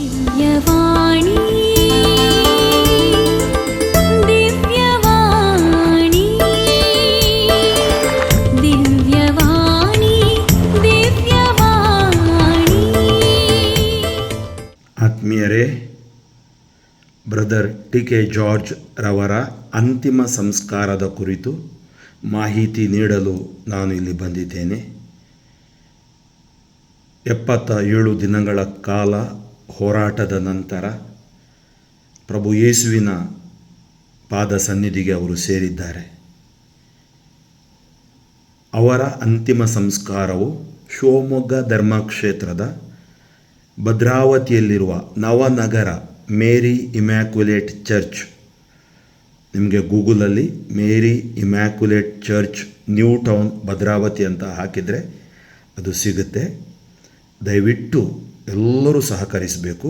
दिव्यवाणी, दिव्यवाणी, दिव्यवाणी, दिव्यवाणी. ಆತ್ಮೀಯರೇ, brother T K George ರವರ ಅಂತಿಮ ಸಂಸ್ಕಾರದ ಕುರಿತು ಮಾಹಿತಿ ನೀಡಲು ನಾನು ಇಲ್ಲಿ ಬಂದಿದ್ದೇನೆ. 77 ದಿನಗಳ ಕಾಲ ಹೋರಾಟದ ನಂತರ ಪ್ರಭು ಯೇಸುವಿನ ಪಾದ ಸನ್ನಿಧಿಗೆ ಅವರು ಸೇರಿದ್ದಾರೆ. ಅವರ ಅಂತಿಮ ಸಂಸ್ಕಾರವು ಶಿವಮೊಗ್ಗ ಧರ್ಮಕ್ಷೇತ್ರದ ಭದ್ರಾವತಿಯಲ್ಲಿರುವ ನವನಗರ ಮೇರಿ ಇಮ್ಯಾಕ್ಯುಲೇಟ್ ಚರ್ಚ್. ನಿಮಗೆ ಗೂಗಲಲ್ಲಿ Mary Immaculate Church, new town, Bhadravati ಅಂತ ಹಾಕಿದರೆ ಅದು ಸಿಗುತ್ತೆ. ದಯವಿಟ್ಟು ಎಲ್ಲರೂ ಸಹಕರಿಸಬೇಕು.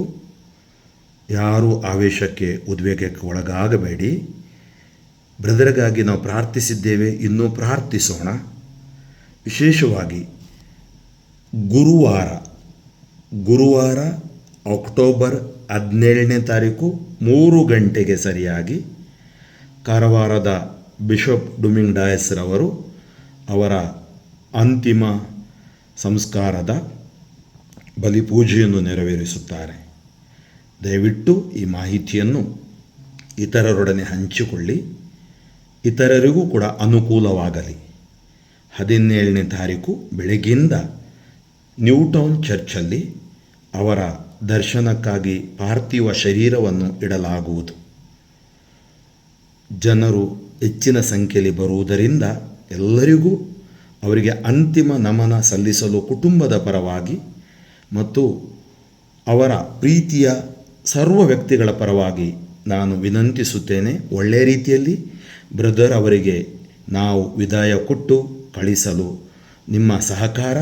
ಯಾರೂ ಆವೇಶಕ್ಕೆ, ಉದ್ವೇಗಕ್ಕೆ ಒಳಗಾಗಬೇಡಿ. ಬ್ರದರ್ಗಾಗಿ ನಾವು ಪ್ರಾರ್ಥಿಸಿದ್ದೇವೆ, ಇನ್ನೂ ಪ್ರಾರ್ಥಿಸೋಣ. ವಿಶೇಷವಾಗಿ ಗುರುವಾರ ಅಕ್ಟೋಬರ್ 17ನೇ ತಾರೀಕು 3 ಗಂಟೆಗೆ ಸರಿಯಾಗಿ ಕಾರವಾರದ ಬಿಷಪ್ ಡುಮಿಂಗ್ ಡಯಸ್ರವರು ಅವರ ಅಂತಿಮ ಸಂಸ್ಕಾರದ ಬಲಿಪೂಜೆಯನ್ನು ನೆರವೇರಿಸುತ್ತಾರೆ. ದಯವಿಟ್ಟು ಈ ಮಾಹಿತಿಯನ್ನು ಇತರರೊಡನೆ ಹಂಚಿಕೊಳ್ಳಿ, ಇತರರಿಗೂ ಕೂಡ ಅನುಕೂಲವಾಗಲಿ. 17ನೇ ತಾರೀಕು ಬೆಳಗ್ಗಿಂದ ನ್ಯೂಟೌನ್ ಚರ್ಚಲ್ಲಿ ಅವರ ದರ್ಶನಕ್ಕಾಗಿ ಪಾರ್ಥಿವ ಶರೀರವನ್ನು ಇಡಲಾಗುವುದು. ಜನರು ಹೆಚ್ಚಿನ ಸಂಖ್ಯೆಯಲ್ಲಿ ಬರುವುದರಿಂದ ಎಲ್ಲರಿಗೂ ಅವರಿಗೆ ಅಂತಿಮ ನಮನ ಸಲ್ಲಿಸಲು ಕುಟುಂಬದ ಪರವಾಗಿ ಮತ್ತು ಅವರ ಪ್ರೀತಿಯ ಸರ್ವ ವ್ಯಕ್ತಿಗಳ ಪರವಾಗಿ ನಾನು ವಿನಂತಿಸುತ್ತೇನೆ. ಒಳ್ಳೆಯ ರೀತಿಯಲ್ಲಿ ಬ್ರದರ್ ಅವರಿಗೆ ನಾವು ವಿದಾಯ ಕೊಟ್ಟು ಕಳಿಸಲು ನಿಮ್ಮ ಸಹಕಾರ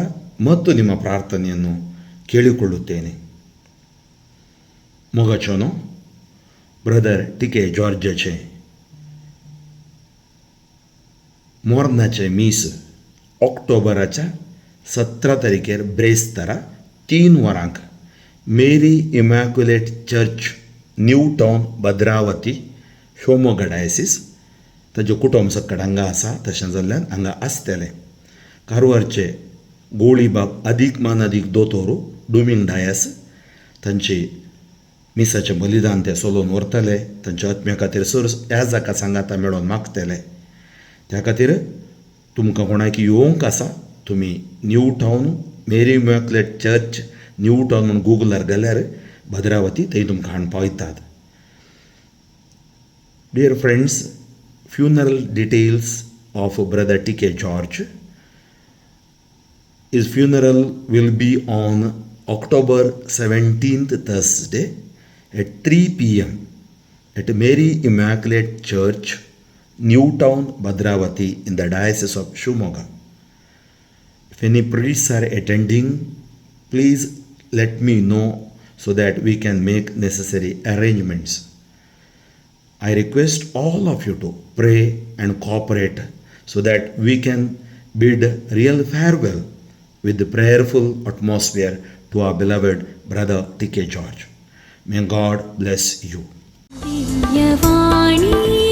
ಮತ್ತು ನಿಮ್ಮ ಪ್ರಾರ್ಥನೆಯನ್ನು ಕೇಳಿಕೊಳ್ಳುತ್ತೇನೆ. ಮೊಗಚೋನೋ ಬ್ರದರ್ ಟಿ ಕೆ ಜಾರ್ಜಚೆ मोर्नाचें मीस ऑक्टोबराच्या 17 तारखेर ब्रेस्तारा 3 वरांक Mary Immaculate church, new town, Bhadravati, Shivamogga diocese. ताजें कुटुंब सक्कड हांगा आसा, तशें जाल्ल्यान हांगा आसतलें. कारवारचे गोळीबाब अदीक मानादीक दोतोर डुमींग डायस तांची मिसाचें बलिदान ते सोलोवन व्हरतले. तांच्या आत्म्या खातीर सर ह्या जाका सांगाता मेळोवन मागतले. त्या खातीर तुमकां कोणाक येवंक आसा, तुमी new town Mary Immaculate church, new town म्हूण गुगलार घाल्यार भद्रावती थंय तुमकां हाडून पावयतात. Dear friends, funeral details of brother T K George. His funeral will be on October 17th, Thursday at 3 p.m. at Mary Immaculate Church, New Town, Bhadravati, in the Diocese of Shivamogga. If any priests are attending, please let me know so that we can make necessary arrangements. I request all of you to pray and cooperate so that we can bid real farewell with the prayerful atmosphere to our beloved brother T.K. George. May God bless you. Divyavani.